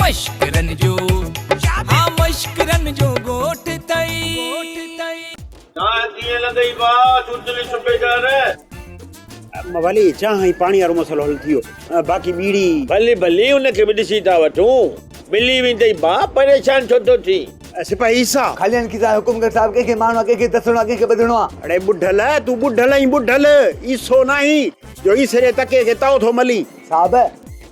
مشڪرن جو ها مشڪرن جو ڳوٺ ٿئي. چانهه ڪيئن لڳئي ڀاء سوچلي صوبيدار. موالي چانهه ۽ پاڻي وارو مسئلو حل ٿي ويو باقي ٻيڙي. ڀلي ڀلي ان کي به ڏسي ٿا وٺون. ملي ويندئي ڀاء پريشان ڇو ٿو ٿين. سپاهي عيسيٰ. خالين کيسا حڪم ڪر صاحب ڪنهن کي مارڻو آ ڪنهن کي دسڻو آ ڪنهن کي ٻڌڻو آ. اڙي ٻڍل تون ٻڍل آهين ٻڍل عيسو ناهين جو عيسي جي تڪي کي تئو ٿو ملين. صاحب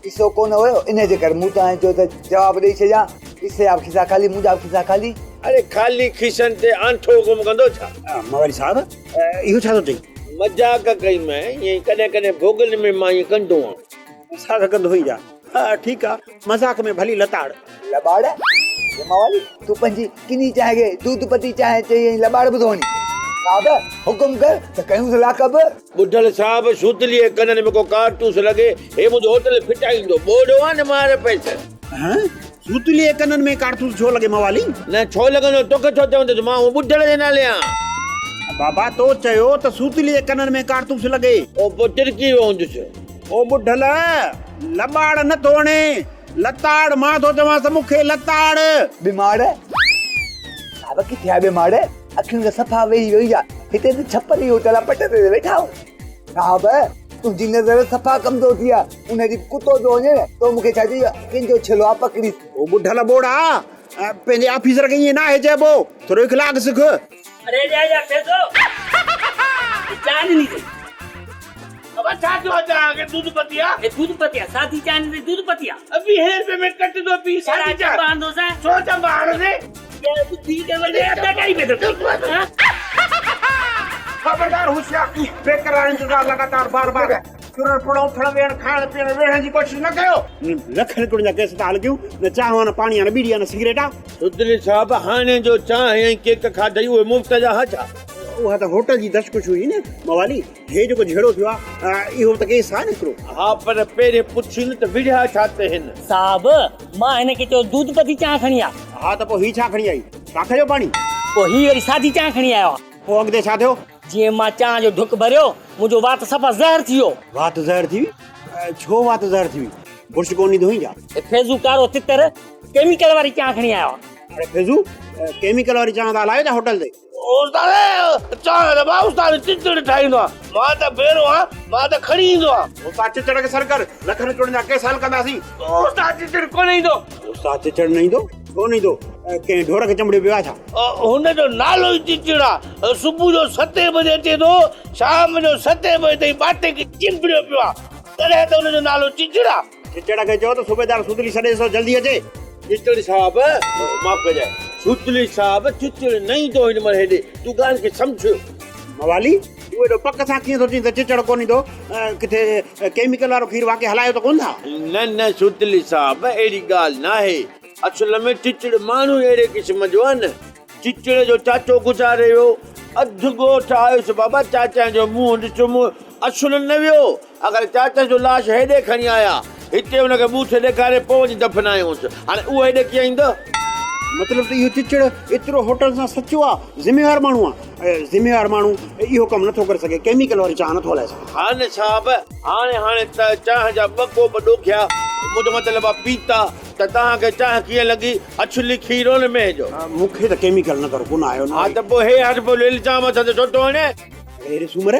عيسو ڪونه هيو انهي جي ڪري مون توهان کي چيو ته جواب ڏئي ڇڏيان عيسي جا به کيسا خالي منهنجا به کيسا خالي. اڙي خالي کيسن تي آنٺو حڪم ڪندو ڇا؟ موالي صاحب اهو ڇا ٿو چئين؟ مذاق ڪئي مين ائين ئي ڪڏهن ڪڏهن ڀوڳن ۾ مان ائين ڪندو آهيان. مذاق ڪندو هئين ڇا؟ ها ٺيڪ آ مذاق ۾ ڀلي لتاڙ. لٻاڙ؟ اي موالي تون پنهنجي ڪني چانهه کي دوڌ پتي چانهه چئي ۽ لٻاڙ به ٿو هڻين. صاحب حڪم ڪر ته ڪيونس لاڪب. ٻڍل صاحب سوتليء جي ڪنن ۾ ڪو ڪارتوس لڳي، هي منهنجو هوٽل ڦٽائيندو. ٻوڙو آ نه مار پئس. هه سوتليء جي ڪنن ۾ ڪارتوس ڇو لڳي موالي؟ نه ڇو لڳندو توکي ڇو چوندس مان هون ٻڍل جي نالي آن. بابا تو چيو ته سوتليء جي ڪنن ۾ ڪارتوس لڳي. او پوء ترڪي ويو هوندس. او ٻڍل لٻاڙ نه ٿو هڻي لتاڙ مان ٿو چوانس مون کي لتاڙ. بيماڙ صاحب ڪٿي آ بيماڙ اکين کان صفا ويهي ويئي آ هتي ته ڇپر ئي هوٽل آ پٽ تي ته ويٺا آهيون صاحب تنهنجي نظر صفا ڪمزور ٿي آ ان ڏينهن ڪتو پيو وڃي نه تو مون کي ڇا چئي ڪنهن جو ڇلو آ پڪڙيس. او ٻڍل ٻوڙا پنهنجي آفيسر کي ائين ناهي چئبو ٿورو اخلاق سک. اڙي ڏي يا پيسو چانهه ڏني اٿئي. ابا ڇا ٿيو آ چانهه کي دودھ پتي آ. هي دودھ پتي آ سادي چانهه ڏني اٿئي دودھ پتي آ. ويهين روپين ۾ ڪٽ ٿو پي سادي چانهه. چنبا هڻندوسانء. ڇو چنبا هڻندين. خبردار هوشيار بيقرار انتظار لڳاتار بار بار چرڻ پڻ اٿڻ ويهڻ کائڻ پيئڻ ويڙهڻ جي ڪوشش نه ڪيو. لکن ڪروڙن جا ڪيس ٿا حل ڪيون نه چانهه آ نه پاڻي آ نه ٻيڙي آ نه سگريٽ آ. چوڌري صاحب هاڻي جو چانهه ۽ ڪيڪ کاڌئي اهي مفت جا ها ڇا؟ اها ته هوٽل جي دشڪش هئي نه موالي هي جيڪو جهيڙو ٿيو آ اهو ته ڪيس آ نه هڪڙو. ها پر پهرين پڇين ته وڙهيا ڇا تي هن؟ صاحب مان هن کي چيو دودھ پتي چانهه کڻي آ. ها ته پوء هي ڇا کڻي آئي؟ ڪاک جو پاڻي؟ پوء هي وري سادي چانهه کڻي آيو آ. پوء اڳتي ڇا ٿيو؟ جيئن مان چانهه جو ڍڪ ڀريو، منهنجو وات صفا زهر ٿي ويو. وات زهر ٿي وئي؟ ڇو وات زهر ٿي وئي؟ برش ڪونه ڏيندو هئين ڇا؟ هي فيضو ڪارو تتر ڪيميڪل واري چانهه کڻي آيو آ. اڙي فيضو، ڪيميڪل واري چانهه ته هلايو ٿا هوٽل تي. استاد چانهه نه ڀاء استاد چچڙ ٺاهيندو آ. مان ته ڀيرو آهيان، مان ته کڻي ايندو آهيان. استاد چچڙ کي سر ڪر، لکن ڪروڙن جا ڪيس حل ڪنداسين. استاد چچڙ ڪونه ايندو. استاد چچڙ نه ايندو؟ ڇو نه ايندو؟ ڪنهن ڍور کي چنبڙيو پيو آهي ڇا؟ هن جو نالو ئي چچڙ آ. صبح جو ستين بجي اچي ٿو، شام جو ستين بجي تائين ٻاٽي کي چنبڙيو پيو آ. تڏهن ته هن جو نالو چچڙ آ. چچڙ کي چئو ته صوبيدار سوتلي سڏيس ٿو، جلدي اچي. چچڙ صاحب، معاف ڪجانء، سوتلي صاحب چچڙ نه ايندو هن مهل هيڏي، تون ڳالهه کي سمجهه. موالي، تون ايڏو پڪ سان ڪيئن ٿو چئين ته چچڙ ڪونه ايندو؟ ڪٿي ڪيميڪل وارو کير واقعي هلايو ته ڪونه ٿا؟ نه نه سوتلي صاحب، اهڙي ڳالهه ناهي. اصل ۾ چچڙ ماڻهو ئي اهڙي قسم جو آهي نه. چچڙ جو چاچو گذاري ويو، اڌ ڳوٺ آيس بابا چاچا جو منهن ڏسم، اصل نه ويو. اگر چاچا جو لاش هيڏي کڻي آيا، هتي ان کي ٻوٿ ڏيکاري پوء وڃي دفنايونس. هاڻي اهو هيڏي ڪيئن ايندو؟ مطلب ته اهو چچڙ ايترو هوٽل سان سچو آ، ذميوار ماڻهو آ. ذميوار ماڻهو اهو ڪم نٿو ڪري سگهي، ڪيميڪل واري چانهه نٿو هلائي سگهي. ها نه صاحب، هاڻي هاڻي ته چانهه جا ٻه ڪوپ ڏوکيا، منهنجو مطلب آ پيتا، ته توهان کي چانهه ڪيئن لڳي؟ اڇلي کير ان مينهن جو. مون کي ته ڪيميڪل نظر ڪونه آيو نه. ها ته پوء هي هر پوء الزام اسان تي ڇو ٿو هڻين؟ اڙي سومر،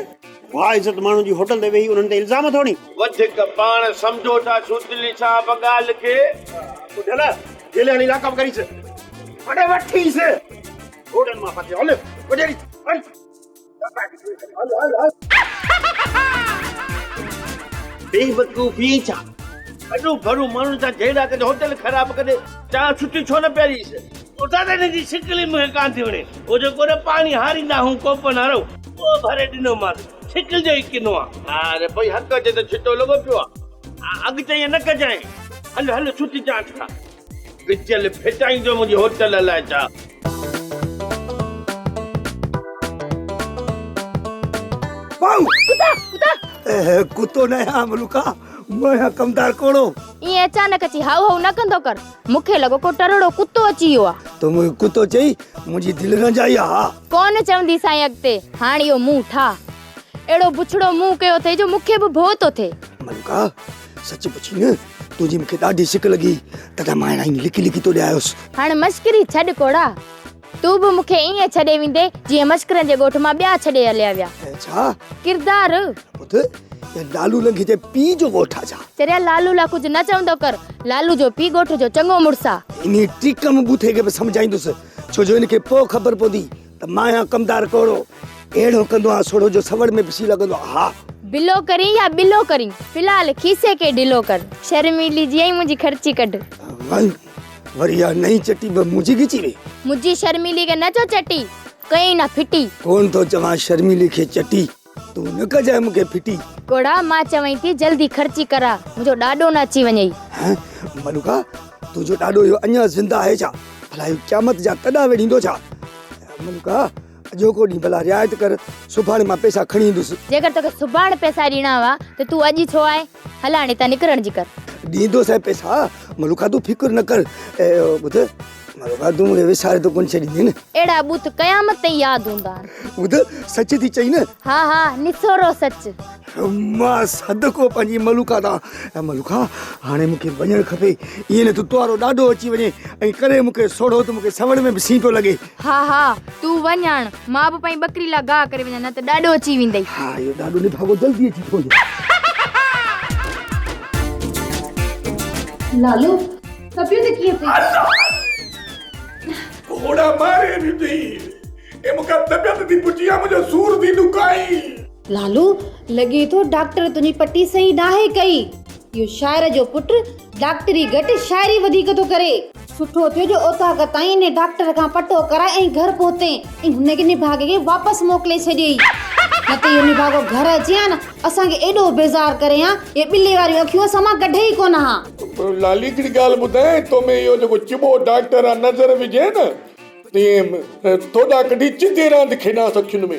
با عزت ماڻهن جي هوٽل تي ويهي انهن تي الزام ٿو هڻين؟ وڌيڪ پاڻ سمجهو ٿا سوتلي صاحب ڳالهه کي. ٻڍل، جيل هڻي لاڪپ ڪريس. اڙي وٺيس. گهوڙن مان ڦاسي هل وڏيري هل. هل هل هل. بيوقوفي ڇا؟ اڏو ڀرو ماڻهن سان جهيڙا ڪندي هوٽل خراب ڪندي چانهه سٺي ڇو نه پياريس؟ استاد هن جي شڪل ئي مون کي ڪانه ٿي وڻي. هو جيڪو نه پاڻي هاريندا هون ڪوپن هارو اهو ڀري ڏنومانس. شڪل جو ئي ڪنو آ. اري ڀئي حق تي ته ڇٽو لڳو پيو آ. اڳتي ائين نه ڪجانء. هل هل سٺي چانهه ٺاهه. وچل ڦٽائيندو منهنجي هوٽل لاء ڇا؟ پائو! ڪتا! ڪتا! ڪتو نه آهيان ملوڪا، مان آهيان ڪمدار ڪوڙو. ائين اچانڪ اچي هائو هائو نه ڪندو ڪر، مون کي لڳو ڪو ٽرڙو ڪتو اچي ويو آ. تو مون کي ڪتو چئي منهنجي دل رنجائي آ ها. ڪونه چونديسانء اڳتي، هاڻ اهو منهن ٺاهه. اهڙو بڇڙو منهن ڪيو اٿئي جو مون کي به ڀؤ ٿو ٿئي. ملوڪا، سچ پڇين نه؟ تنهنجي مون کي ڏاڍي سڪ لڳي، تڏهن مان هيڏانهن لڪي لڪي تو ڏي آيس. هاڻ مشڪري ڇڏ ڪوڙا، تون به مون کي ائين ڇڏي ويندين، جيئن مشڪرن جي ڳوٺ مان ٻيا ڇڏي هليا ويا. ڇا؟ ڪردار. ٻڌ، اهو لالو لنگهي جي پيء جو ڳوٺ آ ڇا؟ چريا، لالو لاء ڪجهه نه چوندو ڪر، لالو جو پيء ڳوٺ جو چڱو مڙس آ. انهيء ٽيڪم ٻوٿي کي به سمجهائيندس، ڇو جو هن کي پوء خبر پوندي ته مان آهيان ڪمدار ڪوڙو، اهڙو ڪندو آهيان سوڙهو جو سوڙ ۾ به سي لڳندو آهي. ها. بلو ڪرين يا ٻلو ڪرين، في الحال کيسي کي ڍلو ڪر. شرميلي جيئن ئي منهنجي خرچي ڪڍ. وائي، وري اها نئين چٽي به منهنجي ڳچي ۾. منهنجي شرميلي کي نه چئو چٽي، ڪئين نه ڦٽي. ڪونه ٿو چوان شرميلي کي چٽي، تون نه ڪجانء مون کي ڦٽي. ڪوڙا، مان چوين ٿي جلدي خرچي ڪراء، منهنجو ڏاڏو نه اچي وڃئي. هه، ملوڪا، تنهنجو ڏاڏو اهو اڃا زنده آهي ڇا؟ ڀلا اهو قيامت جا تڏا ويڙهيندو ڇا؟ ملوڪا، اڄوڪو ڏينهن ڀلا رعايت ڪر، سڀاڻي مان پئسا کڻي ايندس. جيڪر توکي سڀاڻي پئسا ڏيڻا هئا ته تون اڄ ئي ڇو آئين؟ هل هاڻي هتان نڪرڻ جي ڪر. ڏيندوسانء پئسا، ملوڪا تون فڪر نه ڪر. ٻڌ ملوڪا تون مون کي وساري ته ڪونه ڇڏيندين نه؟ اهڙا ٻوٿ قيامت تائين ياد هوندا آهن. ٻڌ سچ ٿي چئين نه؟ ها ها نسورو سچ. مان صدقو پنهنجي ملوڪا تان. ملوڪا هاڻي مون کي وڃڻ کپي، ائين نه ته تنهارو ڏاڏو اچي وڃي ۽ ڪري مون کي سوڙهو ته مون کي سوڙ ۾ به سين پيو لڳي. ها ها تون وڃ هاڻ، مان به پنهنجي ٻڪري لاء گاهه ڪري وڃان نه ته ڏاڏو اچي ويندئي. ها اهو ڏاڏو نڀاڳو جلدي اچي ٿو وڃي. لالو طبيعت ڪيئن اٿئي؟ الله! گهوڙا ماري وڌئي. اي مون کان طبيعت ٿي پڇي يا منهنجو سور ٿي ڏکائي. لالو، لڳي ٿو ڊاڪٽر تنهنجي پٽي صحيح ناهي ڪئي. اهو شاعر جو پٽ ڊاڪٽري گهٽ شاعري وڌيڪ ٿو ڪري. سٺو ٿيو جو اوطاق تائين انهي ڊاڪٽر کان پٽو ڪرائي ۽ گهر پهتين ۽ هن کي نڀاڳي کي واپس موڪلي ڇڏيئي. نه ته اهو نڀاڳو گهر اچي ها نه اسان کي ايڏو بيزار ڪري ها، اهي ٻلي واريون اکيون اسان مان ڪڍي ئي ڪونه ها. لالي هڪڙي ڳالهه ٻڌايانء، تو ۾ اهو جيڪو چٻو ڊاڪٽر آ نظر وجهي نه تيئن توڏا ڪڍي چڌي راند کيڏانس اکين ۾.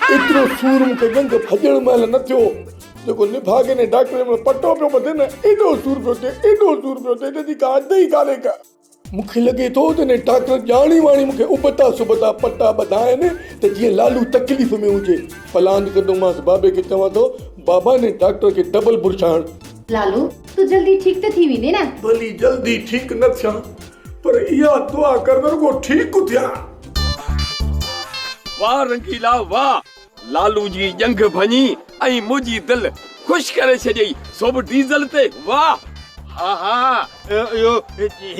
ايترو سور مون کي ڄنگهه ڀڄڻ مهل نه ٿيو، جيڪو نڀاڳي ني ڊاڪٽر جنهن مهل پٽو پيو ٻڌي نه، ايڏو سور پيو ٿئي، ايڏو سور پيو ٿئي، جنهن جي ڪا حد ئي ڪانهي ڪا. مون کي لڳي ٿو ته انهي ڊاڪٽر ڄاڻي واڻي مون کي ابتا سبتا پٽا ٻڌا آهن ته جيئن لالو تڪليف ۾ هجي. پلاند ڪندومانس بابي کي چوان ٿو، بابا انهي ڊاڪٽر کي ڊبل برش هڻ. لالو، تون جلدي ٺيڪ ته ٿي ويندين نه؟ ڀلي جلدي ٺيڪ نه ٿيان، پر اها دعا ڪر ته رڳو ٺيڪ ٿيان. واهه رنگيلا واهه! لالو جي ڄنگهه ڀڃي ۽ منهنجي دل خوش ڪري ڇڏيئي، سو به ڊيزل تي، واهه! ها ها اهو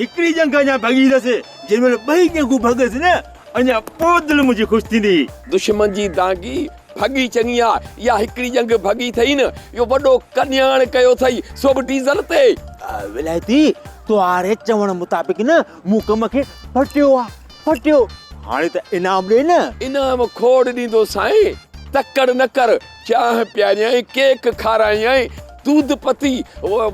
هڪڙي ڄنگهه اڃا ڀڳي اٿس، جنهن مهل ٻئي ڄنگهون ڀڳس نه، اڃا پوء دل منهنجي خوش ٿيندي. دشمن جي دانگي ڀڳي چڱي آ، اها هڪڙي ڄنگهه ڀڳي اٿئي نه، اهو وڏو ڪنياڻ ڪيو اٿئي، سو به ڊيزل تي. ولايتي، توهاري چوڻ مطابق نه مون ڪم کي پٽيو آ، پٽيو، هاڻي ته انعام ڏي نه. انعام کوڙ ڏيندوسانء، تڪڙ نه ڪر، چانهه پياريائين، ڪيڪ کارايائين، دود پتي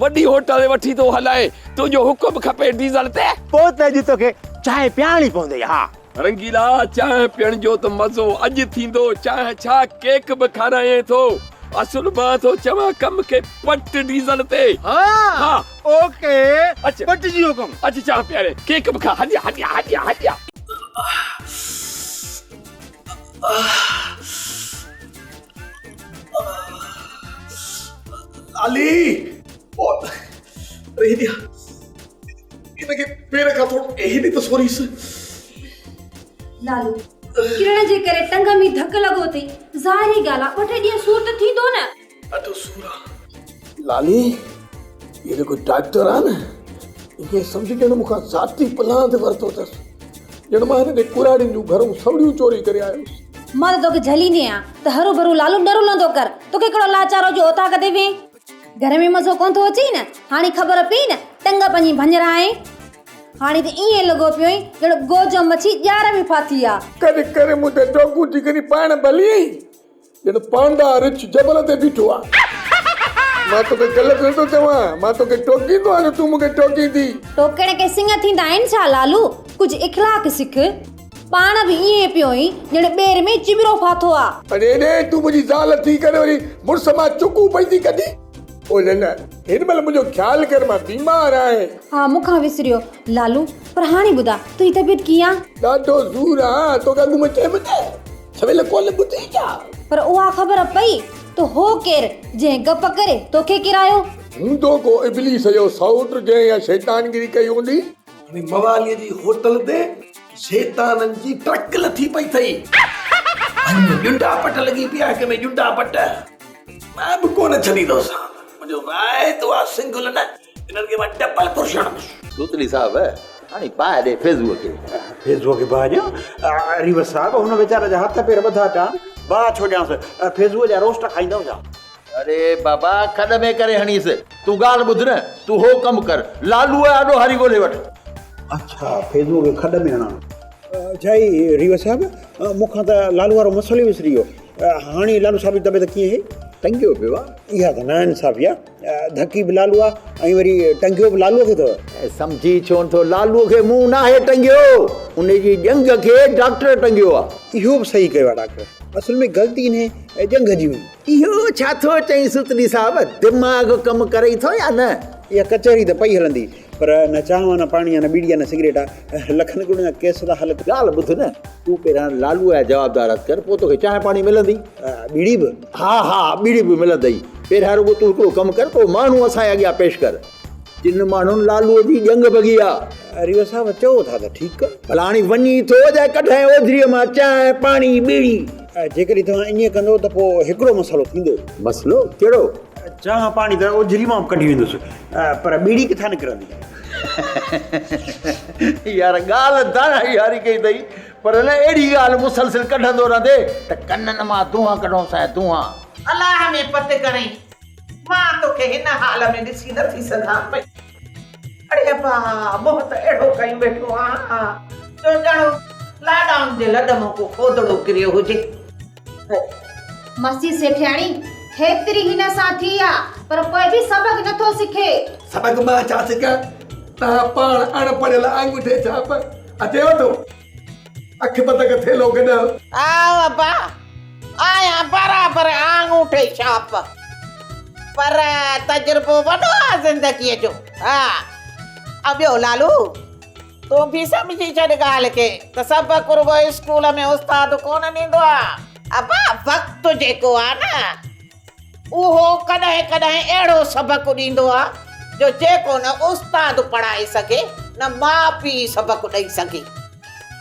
وڏي هوٽل تي وٺي ٿو هلائين، تنهنجو حڪم کپي ڊيزل تي. پوء ته اڄ توکي چانهه پيارڻي پوندئي، ها. رنگيلا، چانهه پيئڻ جو ته مزو اڄ ٿيندو، چانهه ڇا ڪيڪ به کارايائين ٿو، اصل مان ٿو چوان ڪم کي پٽ ڊيزل تي. ها اوڪي اچ پٽجي ويو ڪم. اچ چانهه پياري ڪيڪ به کا، هليا هليا هليا هليا. لالي او رهي هن کي پير کان ٿورو هيڏي ته سوريس. لالو، ڪرڻ جي ڪري ٽنگ ۾ ڌڪ لڳو اٿئي، ظاهري ڳالهه آ، ٻه ٽي ڏينهن سور ته ٿيندو نه. ڏاڍو سور آ. لالي، هي جيڪو ڊاڪٽر آ نه، ائين سمجهه ڄڻ مون کان ذاتي پلاند ورتو اٿس. ڄڻ مان هن جي ڪراڙين جون گهرون سوڙيون چوري ڪري آيو هوس. مان ته توکي جهليندي آهيان ته هروڀرو لالو نه رلندو ڪر، توکي ڪهڙو لاچارو جو اوطاق تي ويهين. گهر ۾ مزو ڪونه ٿو اچئي نه، هاڻي خبر پيئي نه، ٽنگ پنهنجي ڀڃرائين. هاڻي ته ائين لڳو پيو آهين ڄڻ گوجو مڇي ڄار ۾ ڦاٿي آ. ڪڏهن ڪري مون تي ٽوڪون ٿي ڪرين پاڻ ڀلي آهين، ڄڻ پانڊا رڇ جبل تي بيٺو آ. مان توکي غلط نه ٿو چوان، مان توکي ٽوڪيندو آهيان جو تون مون کي ٽوڪيندي. ٽوڪڻ ڪي سڱ ٿيندا آهن ڇا لالو، ڪجهه اخلاق سک. پاڻ به ائين پيو آهين ڄڻ ٻير ۾ چٻرو ڦاٿو آ. اڙي ڙي تون منهنجي زال ٿي ڪري وري مڙس مان چڪون پئي ٿي ڪڍين. او نه نه هن مهل منهنجو خيال ڪر مان بيمار آهيان. ها مون کان وسريو لالو پر هاڻي ٻڌاء تنهنجي طبيعت ڪيئن آ؟ ڏاڍو زور آ توکي اڳ ۾ چيم ته سويل ڪونه ٻڌي ڇا؟ پر اها خبر پئي ته هو ڪير جنهن گپ ڪري توکي ڪيرايو. هوندو ڪو ابليس جو سئوٽ جنهن اها شيطانگيري ڪئي هوندي. هاڻي مواليء جي هوٽل تي شيطانن جي ٽرڪ لٿي پئي اٿئي. ۽ ڄنڊا پٽ لڳي پيا هڪ ۾ ڄنڊا پٽ. مان به ڪونه ڇڏيندوسان. منهنجو واعدو آ سنگل نه انهن کي مان ڊبل برش هڻندس. سوتلي صاحب هاڻي باهه ڏي فيضوء کي. فيضوء کي باهه ڏيان؟ ريوس صاحب هن ويچاري جا هٿ پير ٻڌا پيا آهن، باهه ڇو ڏيانس؟ فيضوء جا روسٽ کائيندؤ ڇا؟ اڙي بابا کڏ ۾ ڪري هڻيس. تون ڳالهه ٻڌ نه، تون هو ڪم ڪر، لالوء جا ڏوهاري ڳولي وٺ. اڇا فيضوء کي کڏ ۾ هڻان. اڇا ريوس صاحب مون کان ته لالو وارو مسئلو ئي وسري ويو. هاڻي لالو صاحب جي طبيعت ڪيئن آهي؟ ٽنگيو پيو آ. اها ته ناانصافي آ. ڌڪي به لالو آ ۽ وري ٽنگيو به لالوء کي اٿو. سمجهين ڇو نٿو، لالوء کي مون ناهي ٽنگيو، ان جي ڄنگهه کي ڊاڪٽر ٽنگيو آ. اهو به صحيح ڪيو آ ڊاڪٽر. اصل ۾ غلطي انهي ڄنگهه جي هئي. اهو ڇا ٿو چئين ستلي صاحب، دماغ ڪم ڪرئي ٿو يا نه؟ اها ڪچهري ته پئي هلندي، پر نه چانهه آ نه پاڻي آ نه ٻيڙي آ نه سگريٽ آ، لکن ڪروڙن جا ڪيس ٿا هلن. ڳالهه ٻڌ نه، تون پهريان لالوء جا جوابدار هٿ ڪر، پوء توکي چانهه پاڻي ملندي. ٻيڙي به؟ ها ها ٻيڙي به ملندئي. پهريان رڳو تون هڪڙو ڪم ڪر، ڪو ماڻهو اسان جي اڳيان پيش ڪر. جن ماڻهن لالوء جي ڄنگهه ڀڳي آ. ريو صاحب چئو ٿا ته ٺيڪ. ڀلا هاڻي وڃي ٿو جا ڪڍين اوجهريء مان چانهه، پاڻي، ٻيڙي. جيڪڏهن توهان ائين ڪندو ته پوء هڪڙو مسئلو ٿيندو. مسئلو؟ ڪهڙو؟ چانهه پاڻي ته اوجهري مان به ڪڍي ويندس پر ٻيڙي ڪٿان نڪرندي؟ يار ڳالهه دانائي واري ڪئي اٿئي پر نه اهڙي ڳالهه مسلسل ڪڍندو رهندي ته ڪنن مان دونهان ڪڍونسانء دونهان. الله ۾ پت ڪرين. مان توکي هن حال ۾ ڏسي نه ٿي سگهان پئي. اڙي ابا، منهن ته اهڙو ڪيون ويٺو آهان جو ڄڻ لاڏائن جي لڏ مان ڪو کودڙو ڪريو هجي. ماسي سيٺياڻي، هيتري هن سان ٿي آ، پر پوء به سبق نه ٿو سکي. سبق مان ڇا سکيان؟ توهان پاڻ اڻ پڙهيل آڱوٺي ڇاپ اچيو ٿو. اک پتڪ ٿيلهو گڏهه. آء ابا، آهيان برابر آڱوٺي ڇاپ، پر تجربو وڏو آ زندگيء جو. ها، ۽ ٻيو لالو، تون به سمجهي ڇڏ ڳالهه کي ته سبق رڳو اسڪول ۾ استاد ڪونه ڏيندو آ. ابا، وقت جيڪو آ نه، اهو ڪڏهن ڪڏهن اهڙو سبق ڏيندو آ جو جيڪو نه استاد پڙهائي سگهي نه ماء پيء سبق ڏئي سگهي.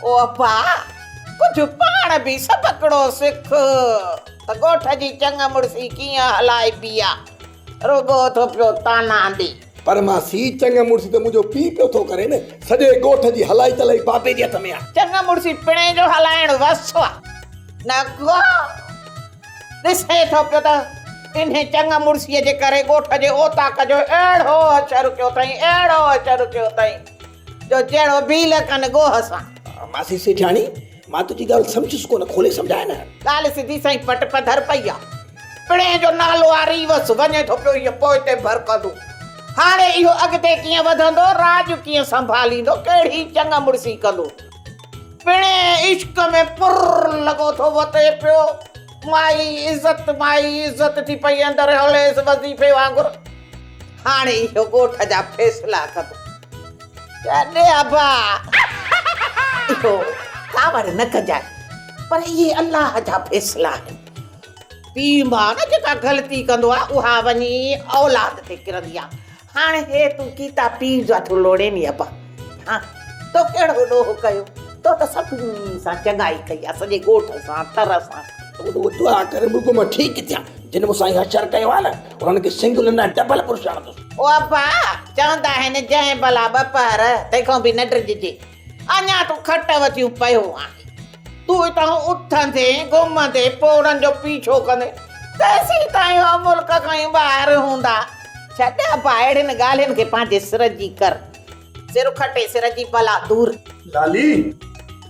او ابا ڪجهه پاڻ به سبقڙو سک ته ڳوٺ جي چڱ مڙسي ڪيئن هلائبي آ. رڳو ٿو پيو طعنا ڏي. پر ماسي چڱ مڙسي ته منهنجو پيء پيو ٿو ڪري نه. سڄي ڳوٺ جي هلائي چلائي بابي جي هٿ ۾ آ. چڱ مڙسي پڻهين جو هلائڻ وس آ نه ڪو. ڏسين ٿو پيو ته انهي چڱ مڙسيء جي ڪري ڳوٺ جي اوطاق جو اهڙو حشر ڪيو اٿئين، اهڙو حشر ڪيو اٿئين، جو جهڙو ڀيل ڪن ڳوهه سان. ماسي سيٺياڻي، مان تنهنجي ڳالهه سمجهيس ڪونه، کولي سمجهاء نه. ڳالهه سڌي سائين پٽ پڌر پئي آ. پڻهين جو نالو آ ريوس، وڃي ٿو پيو هيء پوئتي ڀرڪندو. هاڻي اهو اڳتي ڪيئن وڌندو، راڄ ڪيئن سنڀاليندو، ڪهڙي چڱ مڙسي ڪندو. پڻهين عشق ۾ پر لڳو ٿو وتي پيو. مائي عزت مائي عزت ٿي پئي اندر هليس وظيفي وانگر. هاڻي اهو ڳوٺ جا فيصلا ڪندو. ڇڏ ابا اهو ڪاوڙ نه ڪجانء پر اهي الله جا فيصلا آهن. پيء ماء نه جيڪا غلطي ڪندو آهي اها وڃي اولاد تي ڪرندي آهي. هاڻ هي تون ڪيتا پيء جا ٿو لوڙين ني ابا. ها تو ڪهڙو ڏوهه ڪيو؟ تو ته سڀني سان چڱائي ڪئي آ، سڄي ڳوٺ سان، تر سان. تون رڳو دعا ڪر رڳو مان ٺيڪ ٿيان. جن مون سان هي حشر ڪيو آ نه، انهن کي سنگل نه ڊبل برش هڻندس. او ابا، چوندا آهن جنهن بلا ٻه پهر، تنهن کان به نه ڊڄجي. اڃا تون کٽ وٿيون پيو آهين. تون اتان اٿندين، گهمندين، پوء انهن جو پيڇو ڪندين، تيسين تائين هو ملڪ کان ئي ٻاهر هوندا. ڇڏ ابا اهڙين ڳالهين کي پنهنجي سر جي ڪر. سر کٽي سر جي بلا دور. لالي،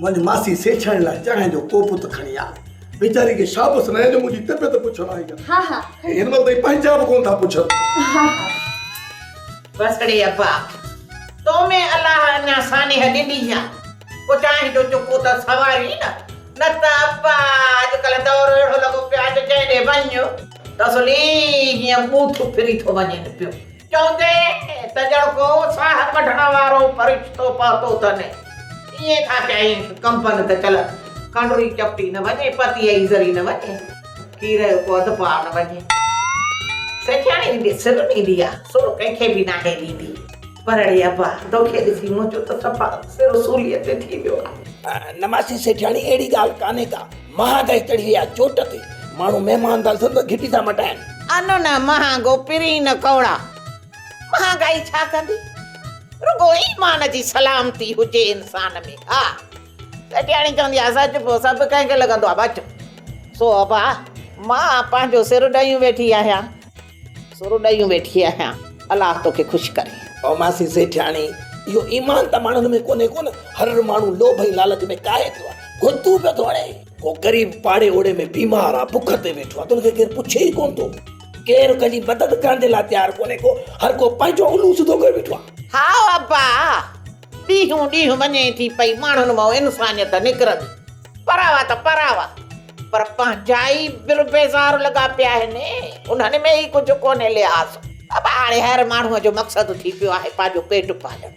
وڃ ماسي سيڇائڻ لاء چانهه جو ڪوپ ته کڻي آ. ويچاري کي شابس ناهي جو منهنجي طبيعت پڇڻ آئي آ. ها ها. هن مهل تائين پنهنجا به ڪونه ٿا پڇن. ها ها. بس ڙي ابا، تو ۾ الله اڃا سانحه ڏني آ. ڪو چانهه جو چڪو ته سنوارين نه، نه ته ابا اڄڪلهه دور اهڙو لڳو پيو آ جو جنهن ڏي وڃ ته اصل ئي هيئن ٻوٿ ڦري ٿو وڃين پيو. چوندي ته ڄڻ ڪو ساهه ڪڍڻ وارو فرشتو پهتو اٿن. ائين ٿا چئين ڪنبن ته چل کنڊري چپٽي نه وڃي، پتيء ئي ذري نه وڃي، کير جو ڪو اڌ پاء نه وڃي. سيٺياڻي ايندي سر ڏيندي آ، سر ڪنهن کي به ناهي ڏيندي. پر اڙي ابا، توکي ڏسي منهنجو ته صفا سر سوليء تي ٿي ويو آ. نه ماسي سيٺياڻي اهڙي ڳالهه ڪانهي ڪا، مهانگائي چڙهي وئي آ چوٽ تي، ماڻهو مهمان ٿا ڏسن ته گهٽي ٿا مٽائن. ان نه مهانگو پرين نه ڪوڙا، مهانگائي ڇا ڪندي؟ رڳو ايمان جي سلامتي هجي انسان ۾، ها. سيٺياڻي چوندي آ سچ پوء سڀ ڪنهن کي لڳندو آ بچ. سو ابا مان پنهنجو سر ڏيون ويٺي آهيان. سر ڏيون ويٺي آهيان. الله توکي خوش ڪري. او ماسي سيٺياڻي اهو ايمان ته ماڻهن ۾ ڪونهي ڪونه. هر ماڻهو لوڀ ۽ لالچ ۾ ڪاهي پيو آ. گهتو پيو ٿو هڻي. ڪو غريب پاڙي اوڙي ۾ بيمار آ بک تي ويٺو آ تن کي ڪير پڇي ئي ڪونه ٿو. ڪير ڪنهن جي مدد ڪرڻ جي لاء تيار ڪونهي ڪو. هر ڪو پنهنجو الو سڌو ڪري ويٺو آ. هائو ابا ڏينهون ڏينهن وڃي ٿي پئي ماڻهن مان انسانيت نڪرندي. پراوا ته پراوا پر پنهنجا ئي بر بيزار لڳا پيا آهن، انهن ۾ ئي ڪجهه ڪونهي لحاظ. بابا هاڻي هر ماڻهوء جو مقصد ٿي پيو آهي پنهنجو پيٽ پالڻ.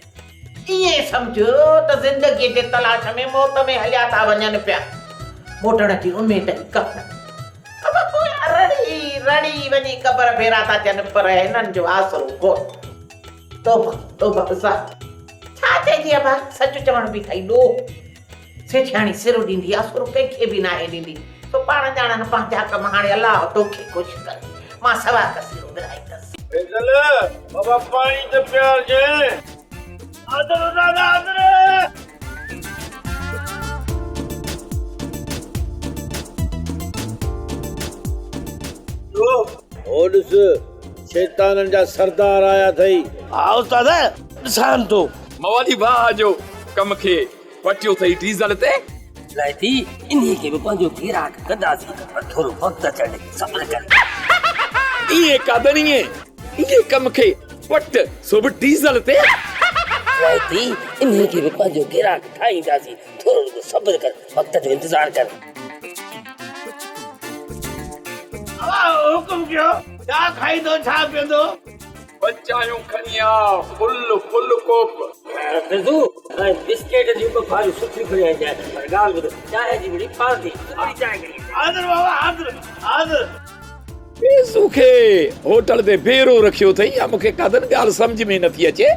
ائين سمجهه ته زندگيء جي تلاش ۾ موت ۾ هليا ٿا وڃن پيا. موٽڻ جي اميد ئي ڪانه. بابا پوء رڙي رڙي وڃي قبر ڀيرا ٿا ٿين پر هنن جو آسرو ڪونه. توبه توبه ڏسا ڇا چئجي ابا سچ چوڻ به اٿئي ڏوهه. سيٺياڻي سر ڏيندي آ سر ڪنهن کي به ناهي ڏيندي سو پاڻ ڄاڻن پنهنجا ڪم هاڻي الله توکي خوش ڪري مان سوا ڪسيرو ورهائيندس. فيصل بابا پاڻي ته پيارجين. حاضر دادا حاضر. هو ڏس شيطانن جا سردار آيا اٿئي. ها استاد ڏسان ٿو. موالي واهه جو ڪم کي پٽيو اٿئي ڊيزل تي. لائتي انهي کي به پنهنجو گيراڪ ڪنداسين پر ٿورو وقت اچڻ ڏي صبر ڪر. ائين قادن ائين ائين ڪم کي پٽ سو به ڊيزل تي. لائتي انهي کي به پنهنجو گيراڪ ٺاهينداسين ٿورو رڳو صبر ڪر وقت جو انتظار ڪر. ابا حڪم ڪيو ڇا کائيندو ڇا پيئندو. ٻه چانهيون کڻي آ فل فل ڪوپ. فيضو ۽ بسڪيٽ جون ٻه ڦاريون سٺيون کڻي آئجانء پر ڳالهه ٻڌ چانهه جي مڙئي پارٽي تڪڙي چانهه کڻي اچجانء. حاضر بابا حاضر حاضر. فيضو کي هوٽل تي بيرو رکيو اٿئي يا مون کي ڪا ڳالهه سمجهه ۾ نٿي اچي.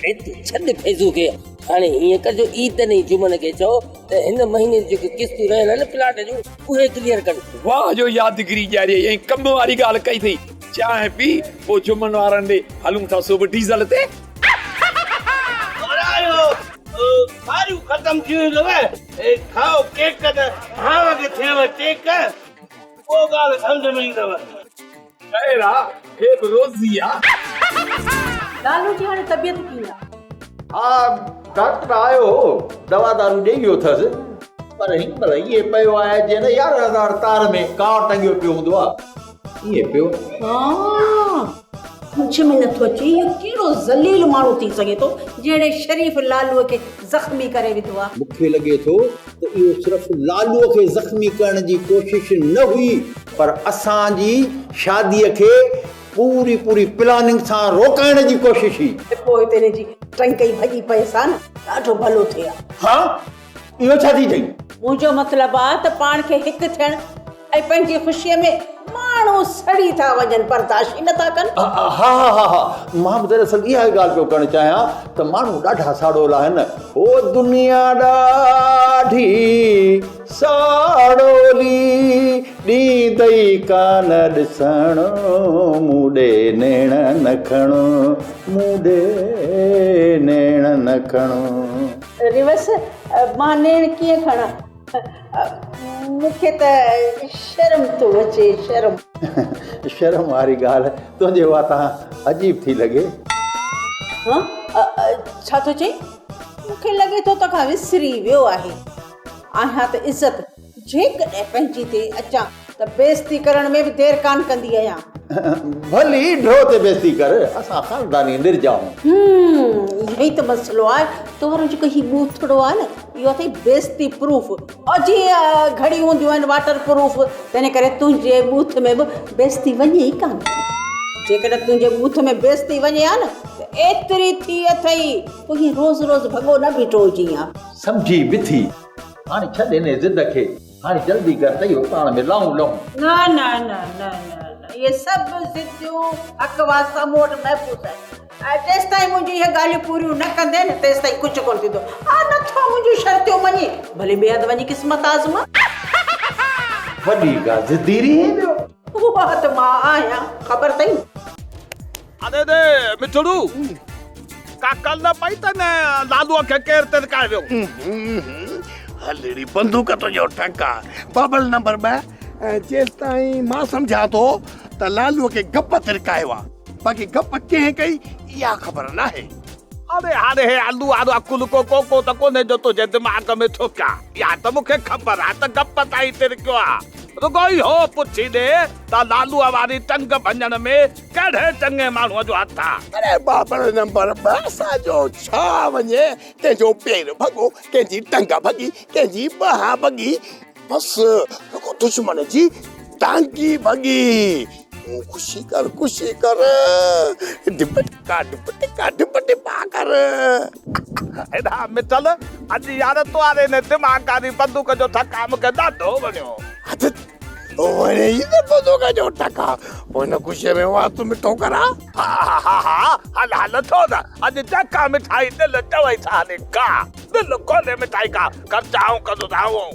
ريتو ڇڏ فيضو کي هاڻي هيئن ڪر جو عيدن ۽ جمعن کي چئو ته هن مهيني جون جيڪي قسطون رهيل آهن پلاٽ جون اهي ڪليئر ڪن. واهه جو يادگيري ڏياريئي ۽ ڪم واري ڳالهه ڪئي اٿئي. چانهه پي پوء جمعن وارن ڏي هلون ٿا سو به ڊيزل تي. ورايو کاريون ختم ٿي ويون اٿو کائو ڪيڪ ته هانء کي ٿئيو ٽيڪ پوء ڳالهه سمجهه ۾ ايندو. خير آ، هي به روزي آ. لالو جي هاڻي طبيعت ڪيئن آ؟ ها ڊاڪٽر آيو هو، دوا دارو ڏئي ويو اٿس، پر هن مهل ائين پيو آهي جيئن نه 11,000 تار ۾ ڪانء ٽنگيو پيو هوندو آ، ائين پيو. ها سمجهه ۾ نٿو اچي اهو ڪهڙو ذليل ماڻهو ٿي سگهي ٿو جنهن اهڙي شريف لالوء کي زخمي ڪري وڌو آ. مون کي لڳي ٿو ته اهو صرف لالوء کي زخمي ڪرڻ جي ڪوشش نه هئي، پر اسان جي شاديء کي پوري پوري پلاننگ سان روڪائڻ جي ڪوشش هئي. ۽ پوء هتي هن جي ٽنگ ئي ڀڄي پيس ها نه، ڏاڍو ڀلو ٿئي ها. ها؟ اهو ڇا ٿي چئين؟ منهنجو مطلب آ ته پاڻ کي هڪ ٿيڻ ۽ پنهنجي خوشيء ۾ ماڻهو سڙي ٿا وڃن، برداشت ئي نٿا ڪن. ها ها ها ها مان به دراصل اها ئي ڳالهه پيو ڪرڻ چاهيان ته ماڻهو ڏاڍا ساڙول آهن. هو دنيا ڏاڍي ساڙولي، ڏيندئي ڪانه ڏسڻ، مون ڏي نيڻ نه کڻ، مون ڏي نيڻ نه کڻ. ريوس، مان نيڻ ڪيئن کڻان؟ مون کي ته شرم ٿو اچي، شرم. شرم واري ڳالهه تنهنجي واتان عجيب ٿي لڳي. ها؟ ڇا ٿو چئين؟ مون کي لڳي ٿو توکان وسري ويو آهي. آهيان ته عزت، جيڪڏهن پنهنجي تي اچان ته بيعزتي ڪرڻ ۾ به دير ڪانه ڪندي آهيان. ڀلي ڍو تي بيعزتي ڪر، اسان خانداني نرجا آهيون. هم، اهو ئي ته مسئلو آهي. تو وارو جيڪو هي ٻوٿڙو آهي نه، اهو اٿئي بيعزتي پروف. او جيئن گهڙيون هونديون آهن واٽر پروف، تنهن ڪري تنهنجي ٻوٿ ۾ به بيعزتي وڃي ئي ڪانه ٿي. جيڪڏهن تنهنجي ٻوٿ ۾ بيعزتي وڃي ها نه ته ايتري ٿي اٿئي، پوء ائين روز روز ڀڳو نه بيٺو هجين ها. سمجهي به ٿي. هاڻي ڇڏ انهي ضد کي. هاڻي جلدي ڪر ته اهو پاڻ ۾ لائون لهون. نه نه نه نه نه نه. اهي سڀ ضديون حق واسطا مون وٽ محفوظ آهن ۽ جيستائين منهنجون اهي ڳالهيون پوريون نه ڪندين نه تيستائين ڪجهه ڪونه ٿيندو. ها نٿو منهنجون شرطيون مڃين ڀلي ٻئي هنڌ وڃي قسمت آزما. وڏي ڪا ضدي رهين ٻيو. اها ته مان آهيان خبر اٿئي. اڙي ڙي مٺڙو ڪا ڪل نه پئي ته نه لالوء کي ڪير ترڪائي ويو. هل ڙي بندوق تنهنجو ٺڪ آ. بابل نمبر 2 جيستائين مان سمجهان ٿو ته لالوء کي گپ ترڪايو آ باقي گپ ڪنهن ڪئي اها خبر ناهي. اڙي هاڻي هي الو وارو عقل ڪو ڪوڪو ته ڪونهي جو تنهنجي دماغ ۾ ٿوڪيان. اها ته مون کي خبر آ ته گپ تائين ترڪيو آ. رڳو اهو پڇي ڏي ته لالوء واري ٽنگ ڀڃڻ ۾ ڪهڙي چڱي ماڻهوء جو هٿ آ؟ اڙي بابل نمبر 2 اسان جو ڇا وڃي ڪنهن جو پير ڀڳو، ڪنهن جي ٽنگ ڀڳي، ڪنهن جي ٻانهن ڀڳي، بس رڳو دشمن جي ٽانگي ڀڳي. تون خوشي ڪر خوشي ڪر ڊپ ٽڪا ڊپ ٽڪا ڊپ ٽپا ڪر. هيڏانهن مٺل، اڄ يار تو واري هن دماغ واري بندوق جو ٺڪاء مون کي ڏاڍو وڻيو. وڻي ئي نه بندوق جو ٺڪاء، پوء هن خوشيء ۾ وات مٺو ڪران. ها ها ها هل هل ٿو نه اڄ جيڪا مٺائي دل چوئي سا هلي کاء، دل کولي مٺائي کاء، خرچ آئون ڪندس آئون.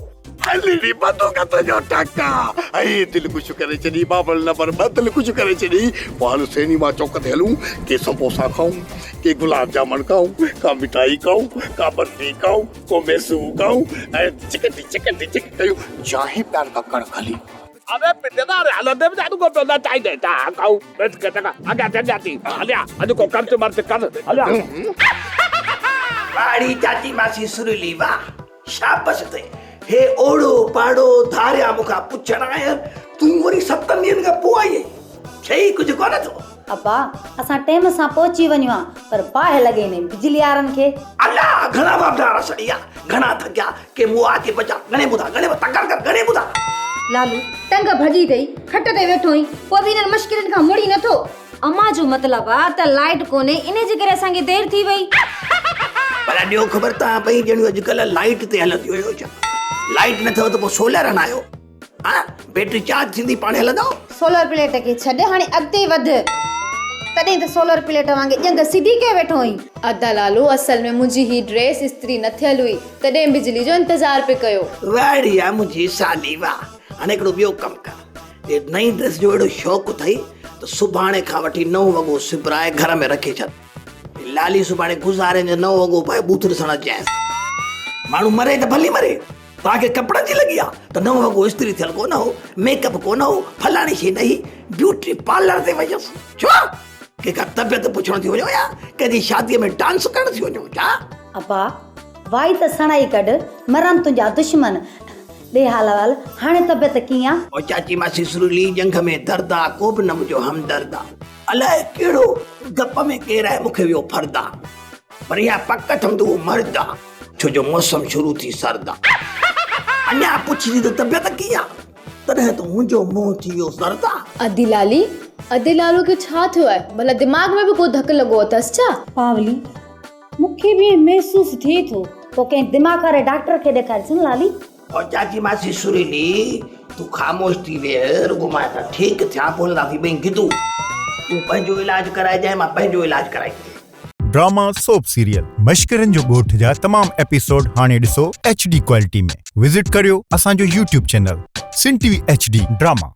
هل ڙي بندوق تنهنجو ٺڪاء، ائي دل خوش ڪري ڇڏي بابل نمبر 2 دل خوش ڪري ڇڏي، پوء هل سئنيما چوڪ تي هلون ڪي سمبوسا کائون، ڪي گلاب جامن کائون، ڪا مٺائي کائون، ڪا برفي کائون. ڪو ميسو کائون ۽ چڪ ٽي چڪ ٽي چڪ ڪيون چانهه پيار ڪا ڪڙ کلي. اڙي پٽيدار هلندي به جادو ڪو پيو نچائيندي چانهه کائون بس ڪي ٽڪا اڳيان ٿي اڳيان ٿي هليا اڄ ڪو خرچ مرچ ڪر هليا. واڙي چاچي ماسي سريلي واه شابس اٿئي هي اوڙو پاڙو ڌاريا مون کان پڇڻ آيا تون وري ستن ڏينهن کان پوء آئي آهين ٿئي ڪجهه ڪونه ٿو. ابا اسان ٽيم سان پهچي وڃون ها پر باهه لڳي ني بجلي وارن کي. الا گهڻا وابدار سڙيا گهڻا ٿڪيا ڪي مئا ڪي بچا گهڻي ٻڌا گهڻي ٻڌا تڪڙ ڪر گهڻي ٻڌا. لالو ٽنگ ڀڄي اٿئي کٽ تي ويٺو آهين پوء به انهن مشڪرين کان مڙين نٿو. امان جو مطلب آ ته لائيٽ ڪونهي انهي جي ڪري اسان کي دير ٿي وئي. ڀلا ڏيو خبر توهان ٻئي ڄڻيون اڄڪلهه لائيٽ تي هلنديون آهيو ڇا؟ لائيٽ نه اٿو ته پوء سولر هڻايو. ها بيٽري چارج ٿيندي پاڻ هلندو. سولر پليٽ کي ڇڏ هاڻي اڳتي وڌ. تڏهن ته سولر پليٽ وانگي ڄنگهه سڌي ڪيو ويٺو آهين. ادا لالو اصل ۾ منهنجي هي ڊريس استري نه ٿيل هئي تڏهن بجلي جو انتظار پئي ڪيو. واهه ڙي آ منهنجي سالي واهه. هاڻي هڪڙو ٻيو ڪم ڪر. جي نئين ڊريس جو اهڙو شوق اٿئي ته سڀاڻي کان وٺي نئون وڳو سبرائي گهر ۾ رکي ڇڏ. لالي سڀاڻي گذارين جو نئون وڳو پائي ٻوٿ ڏسڻ اچجانس. ماڻهو مري ته ڀلي مري. توهان کي ڪپڙن جي لڳي آ ته نئون وڳو استري ٿيل ڪونه هو، ميڪ اپ ڪونه هو، فلاڻي شيء نه هئي، بيوٽي پارلر تي ويس. ڇو؟ ڪنهن کان طبيعت پڇڻ ٿي وڃو يا ڪنهن جي شاديء ۾ ڊانس ڪرڻ ٿي وڃو ڇا؟ ابا، وائي ته سڻائي ڪڍ، مرن تنهنجا دشمن. ڏي حال احوال، هاڻي طبيعت ڪيئن آ؟ او چاچي ماسي سرولي، ڄنگهه ۾ درد آ، ڪو به نه منهنجو همدرد آ. الائي ڪهڙو گپ ۾ ڪيرائي مون کي ويو فرد آ. پر اها پڪ اٿم ته اهو مرد آ. ڇو جو موسم شروع ٿي سرد آ. اڃا پڇجي ته طبيعت ڪيئن آ؟ تڏهن ته منهنجو منهن ٿي ويو زرد آ. ادي لالي، ادي لالو کي ڇا ٿيو آهي؟ ڀلا دماغ ۾ به ڪو ڌڪ لڳو اٿس ڇا؟ پاولي، مون کي به ائين محسوس ٿئي ٿو. پوء ڪنهن دماغ واري ڊاڪٽر کي ڏيکاريس نه لالي. او چاچي ماسي سريلي، تون خاموش ٿي ويهه، رڳو مان هتان ٺيڪ ٿيان پوء هلنداسين ٻئي گدو. تون پنهنجو علاج ڪرائجانء، مان پنهنجو علاج ڪرائيندس. ڊراما سوپ سيريل مشڪرن جو ڳوٺ جا تمام ايپيسوڊ هاڻي ڏسو ايڇ ڊي ڪوالٽي ۾ وزٽ ڪريو اسان جو YouTube channel Sindh T V H D drama.